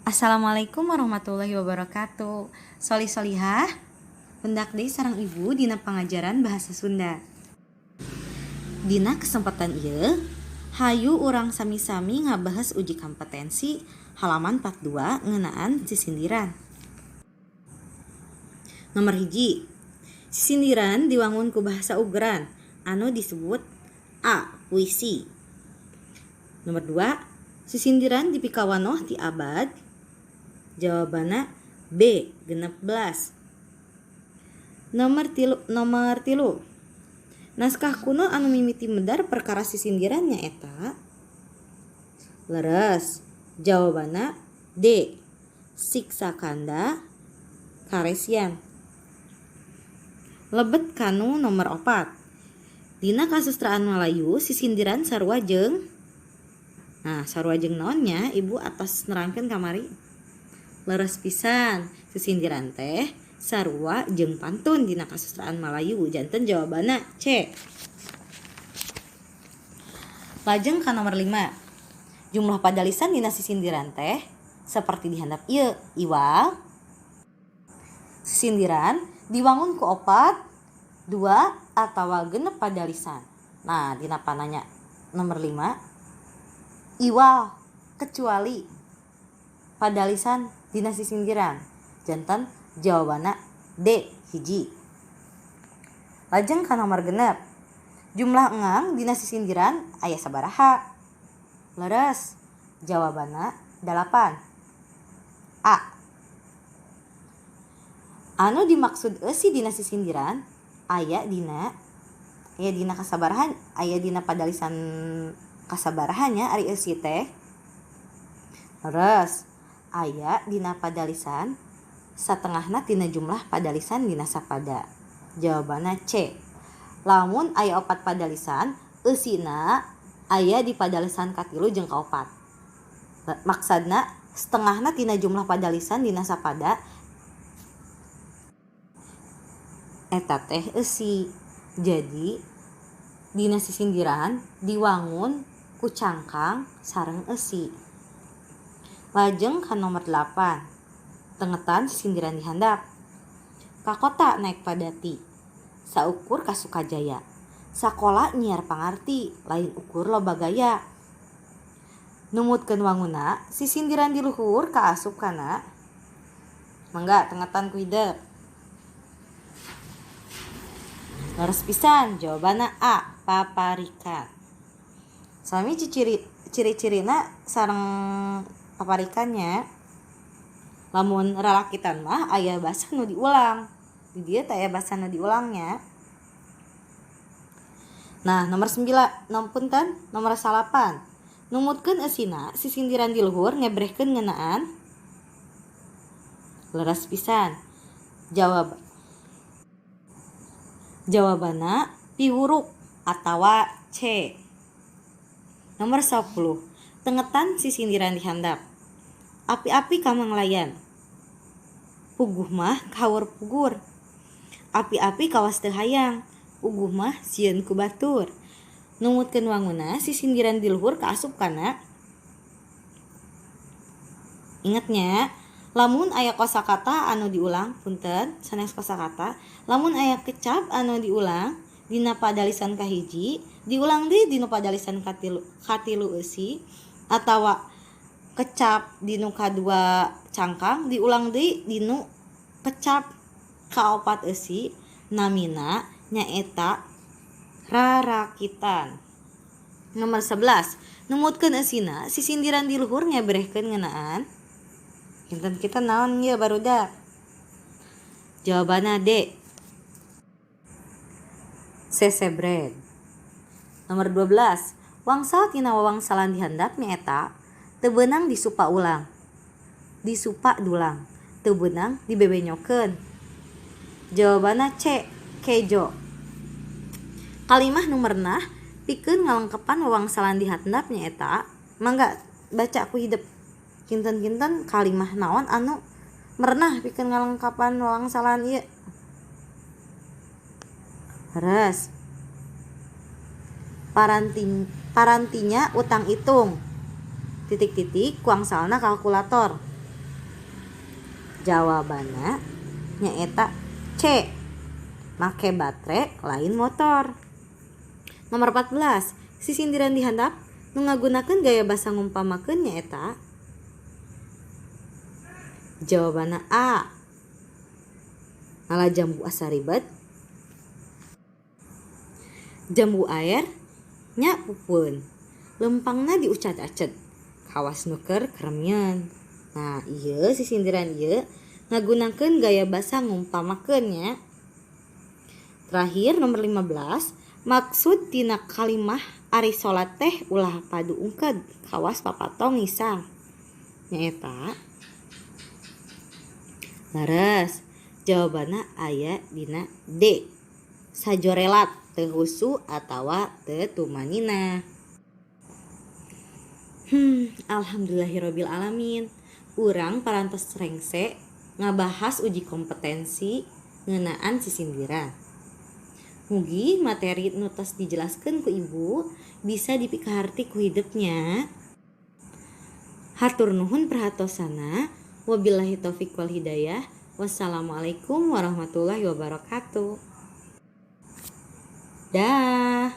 Assalamualaikum warahmatullahi wabarakatuh. Solih solihah, pendak deui sareng ibu dina pangajaran bahasa Sunda. Dina kesempatan ieu, hayu urang sami-sami ngabahas uji kompetensi halaman 42 ngeunaan sisindiran. Nomor 1, sisindiran diwangun ku bahasa ugeran anu disebut A. Puisi. Nomor 2, sisindiran dipikawanoh ti abad. Jawabanna B. 16. Nomor 3, naskah kuno anu mimiti medar perkara sisindiran nyaeta. Leres, jawabanna D. Siksakanda Karesian. Lebet kanu nomor 4. Dina kasustraan Melayu sisindiran sarua jeung. Nah, sarua jeung naon nya? Ibu atos nerangkeun kamari. Leres pisan, sisindiran teh sarua jeung pantun dina kasustraan Melayu, janten jawabanna C. Lajeng ka nomor 5. Jumlah padalisan dina sisindiran teh seperti dihandap ieu, iwal sisindiran diwangun ku 4, 2 atawa 6 padalisan. Nah, dina pananya nomor 5, iwal kecuali padalisan dina sisindiran, janten jawabanna D 1. Lajeng ka nomor 6, jumlah engang dina sisindiran aya sabaraha? Leres, jawabanna 8 A. Anu dimaksud eusi dina sisindiran aya dina kasabarahan, aya dina padalisan kasabaraha nya ari eusi teh? Leres, aya dina padalisan satengahna tina jumlah padalisan dina sapada, jawabanna C. Lamun aya 4 padalisan, eusina aya di padalisan katilu jeung kaopat, maksadna setengahna tina jumlah padalisan dina sapada eta teh eusi. Jadi dina sisindiran diwangun ku cangkang sareng eusi. Lajeng ka nomor 8, tengetan sisindiran dihandap. Ka kota naek padati, saukur ka Sukajaya, sakola nyiar pangarti, lain ukur loba gaya. Numutkeun wanguna sisindiran di luhur kaasup kana. Mangga tengetan ku hidep. Leres pisan, jawabanna A. Paparikan. Sami ciri ciri-cirina sareng paparikannya. Lamun ralakitan mah aya basa nu diulang, di dieu teh aya basa nu diulangnya. Nah, nomor 9, punten, nomor 9, numutkeun eusina sisindiran di luhur ngebrehkeun ngeunaan. Leres pisan, jawabanna piwuruk atawa C. Nomor 10, tengetan sisindiran dihandap. Api-api ka Manglayan, puguh mah kahaur pugur. Api-api kawas teu hayang, puguh mah sieun ku batur. Numutkeun wanguna sisindiran di luhur kaasup kana. Inget nya, lamun aya kosakata anu diulang, punten, sanes kosakata, lamun aya kecap anu diulang dina padalisan kahiji, diulang deui dina padalisan katilu eusi, atawa kecap dinu kadua cangkang diulang deui dinu kecap kaopat eusi, namina nyaeta rarakitan. Nomor 11, numutkeun eusina sisindiran di luhur ngebrehkeun ngeunaan. Kinten kita naon ieu, barudak? Jawabanna D. Sesebred. Nomor 12, wangsal tina wawangsalan dihandap nyaeta teu beunang disupa ulang, disupa dulang, teu beunang dibebenyokeun. Jawabanna C. Kejo. Kalimah nu merenah pikeun ngalengkepan wawangsalan dihandap nyaeta. Mangga baca ku hidep. Kinten-kinten kalimah naon anu merenah pikeun ngalengkapan wawangsalan ieu? Leres, parantinya utang itung titik-titik wangsalna kalkulator. Jawabanna nyaeta C. Make batre lain motor. Nomor 14, sisindiran di handap nu ngagunakeun gaya basa ngumpamakeun nyaeta jawabanna A. Ngala jambu asa ribet. Jambu air nya pupueun. Lempangna diucad-aced. Kawas nu keur keremieun. Nah, ieu sisindiran ieu ngagunakeun gaya basa ngumpamakeun nya. Terakhir nomor 15, maksud tina kalimah ari salat teh ulah padu ungkeud kawas papatong ngisang. Nyaeta leres. Jawabanna aya dina D. Sajorelat teu husu atawa teu tumanina. Alhamdulillahirabbil alamin. Urang parantos rengse ngabahas uji kompetensi ngeunaan sisindiran. Mugi materi nu tos dijelaskeun ku ibu bisa dipikaharti ku hidepnya. Hatur nuhun perhatosana. Wabillahi taufik wal hidayah. Wassalamualaikum warahmatullahi wabarakatuh. Dah.